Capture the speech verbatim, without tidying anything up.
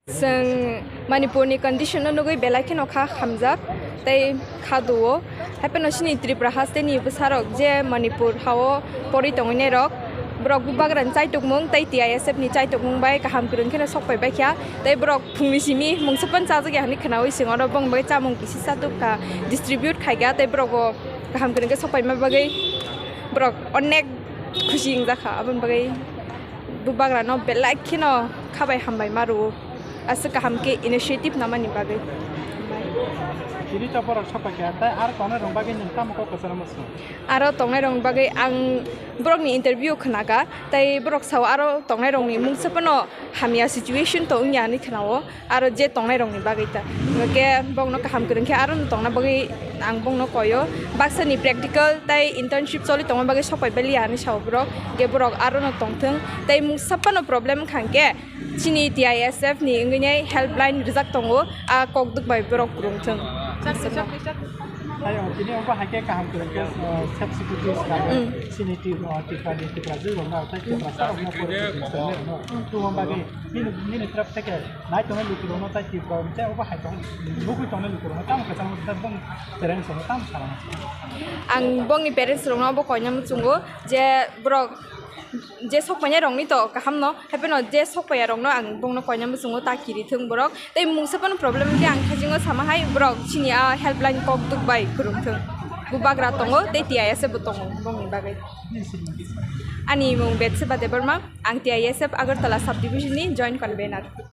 Chwng Manipurni condition no nugwi belai kheno kha hamjak tei kha duo. Hapheno chini Tripura hasteni bwsarok je Manipur hao porwi tongwinai rok, borok bubagrani chaitukmung tei T I S F ni chaitukmung bai kaham kwrwng kheno sokpai baikha. Tei borok phungni simi mungsa pan chajak ya hwnwi khwnawi chwng oro bongni bagwi chamung kisi chatuk kha, distribute khaikha tei borok bo kaham kwrwng khe sokpaima bagwi borok onek khusi wngjakha. Aboni bagwi bubagrano belai kheno khabai hambai ma rwo. Aswk kaham khe initiative namani bagwi. Tini to borok sokpaikha, tei aro tongnai rok bagwi nwng tamo kok kwcharo muchung? Aro tongnai rok bagwi ang borokni interview khnakha, tei borok sao aro tongnai rokni mungsa phano hamya situation to wngya hinwi khnao, aro je tongnai rokni bagwi ta. Hwnkhe bokno kaham kwrwng khe aro no tongna bagwi ang bokno koyo. Baksani practical tei internship choli tongma bagwi sokpai baliya hinwi sao borok, hwnkhe borok aro no tongthwng, tei mungsa phano problem wngkha hwnkhe chini T I S F ni wngwi nai helpline rijak tongo, a kok duk bai borok kwrwng thwng. Ayang, tini obo hai khe kaham kwrwng khe, uh, self security swnamwi Mm. chini Tri-, uh, Tripura ni Tripura jwk rokno tei Tripura sa rokno porichai tongwi rokno tubuma bagwi nini, nini trap theke nai tongnai lukurokno tei Tripura tei obo hai tong nugwi tongnai lukurokno tamo kwchangma bwsajwk bong parents rokno tamo sana. Ang bongni parents rokno bo koina muchungo je borok je sokpainai rokni to kaham no, hapheno je sokpaiya rokno ang bongno koina muchungo ta kiri thung borok. Tei mungsa phano problem khe ang thajingo sama hai borok chini a helpline kok duk bai kwrwng thung. Bubagra tongo tei T I S F bo tongo bongni bagwi. Ani mung Betseba Debbarma, ang T I S F Agartala subdivision ni joint convener.